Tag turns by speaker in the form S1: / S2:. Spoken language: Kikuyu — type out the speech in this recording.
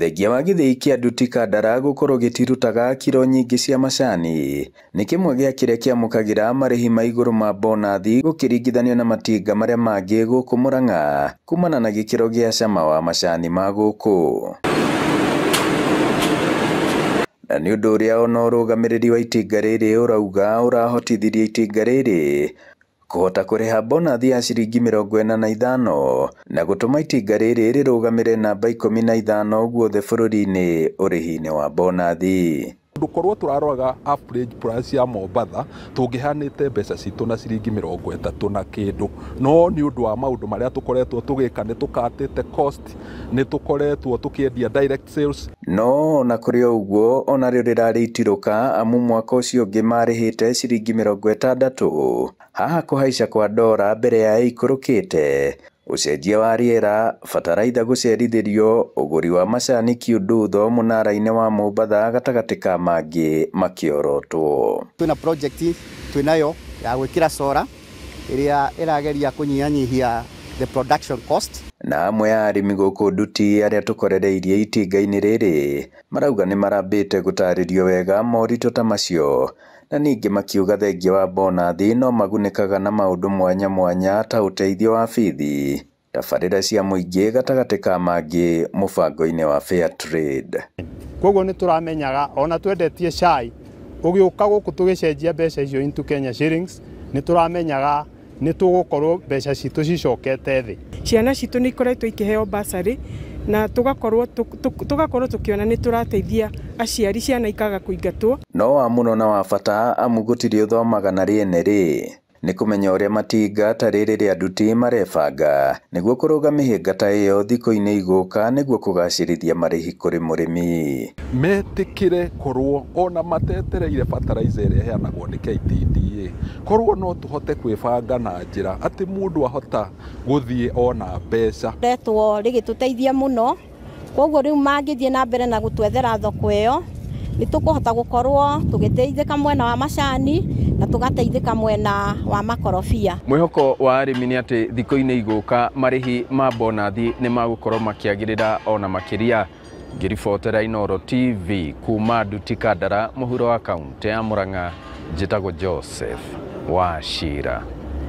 S1: Thengia wa gĩthĩi kĩa Nduti Kandara gũkorwo gĩtirutaga kiro nyingĩ cia macani nĩ kĩmwe gĩa kĩrĩa kĩamũkagĩra marĩhi ma igũrũ ma bonathi gũkĩringithanio na matinga marĩa mangĩ gũkũ Murang'a kumana na gĩkĩro gĩa cama wa macani ma gũkũ. Na nĩ ũndũ ũrĩa ona ũrũgamĩrĩri wa itinga rĩrĩ ũrauga ũrahotithirie itinga rĩrĩ kũhota kũrĩha bonathi ya ciringi 45 na gũtũma itinga rĩrĩ rĩrũgamĩre namba 15 guothe bũrũri-inĩ ũrĩhi-inĩ wa bonathi.
S2: Ndũkorwo tũraroraga average price ya Mombatha tũngĩhanĩte mbeca citũ na ciringi 30 na kĩndũ, no nĩ ũndũ wa maũndũ marĩa tũkoretwo tũgĩka nĩ tũkatĩte cost, nĩ tũkoretwo tũkĩendia direct sales.
S1: No ona kũrĩ o ũguo onarĩo rĩrarĩ itirũka amu mwaka ũcio ũngĩ marĩhĩte ciringi 60 haha kũhaica kwa ndora mbere ya ĩikũrũkĩte ũcenjia wa rĩera bataraitha gũcerithĩrio ũgũri wa macani kiundutho mũnara-inĩ wa Mombatha gatagatĩ ka mangĩ makĩorotwo.
S3: Twĩna project twĩnayo ya gwĩkĩra sora ĩrĩa ĩrageria kũnyihanyihia the production cost.
S1: Na amwe a arĩmi gũkũ Nduti arĩa tũkorereirie itinga-inĩ rĩrĩ marauga nĩ marambĩte gũtarĩrio wega moritũ ta macio na ningĩ makiuga thengia wa bonathi no magunĩkaga na maũndũ mwanya mwanya ta ũteithio wa bithi tabarĩra cia mũingĩ gatagatĩ ka mangĩ mũbango-inĩ wa Fair Trade.
S4: Koguo nĩ tũramenyaga ona twendetie cai ũgĩũka gũkũ tũgĩcenjia mbeca icio into Kenya shillings nĩ tũramenyaga nĩ tũgũkorwo mbeca citũ cicokete thĩ.
S5: Ciana citũ nĩ ikoretwo ikĩheo basarĩ na tũgakorwo tũkĩona nĩ tũrateithia aciari ciana ikaga kũingatwo.
S1: No wa mũno na wa bata amu gũtirĩ ũthomaga na rĩene rĩ nĩ kũmenya ũrĩa matinga ta rĩrĩ rĩa Nduti marebanga nĩguo kũrũga mĩhĩnga ta ĩyo thikũ-inĩ igũka nĩguo kũgacĩrithia marĩhi kũrĩ mũrĩmi.
S2: Metĩkĩre korwo ona matetereire fertilizer ĩrĩa ĩheanagwo nĩ KTDA korwo no tũhote kwĩbanga na njĩra atĩ mũndũ ahota gũthiĩ ona mbeca.
S6: Retwo rĩgĩtũteithia mũno koguo rĩu mangĩthiĩ na mbere na gũtwethera thoko ĩyo nĩ tũkũhota gũkorwo tũgĩteithĩka mwena wa macani na tũgateithĩka mwena wa makorobia.
S1: Mwĩhoko wa arĩmi nĩ atĩ thikũ-inĩ igũka marĩhi ma bonathi nĩ magũkorwo makĩagĩrĩra ona makĩria. Ngĩribotera Inooro TV kuma Nduti Kandara mũhuro wa kaunti ya Murang'a, njĩtagwo Joseph Wachira.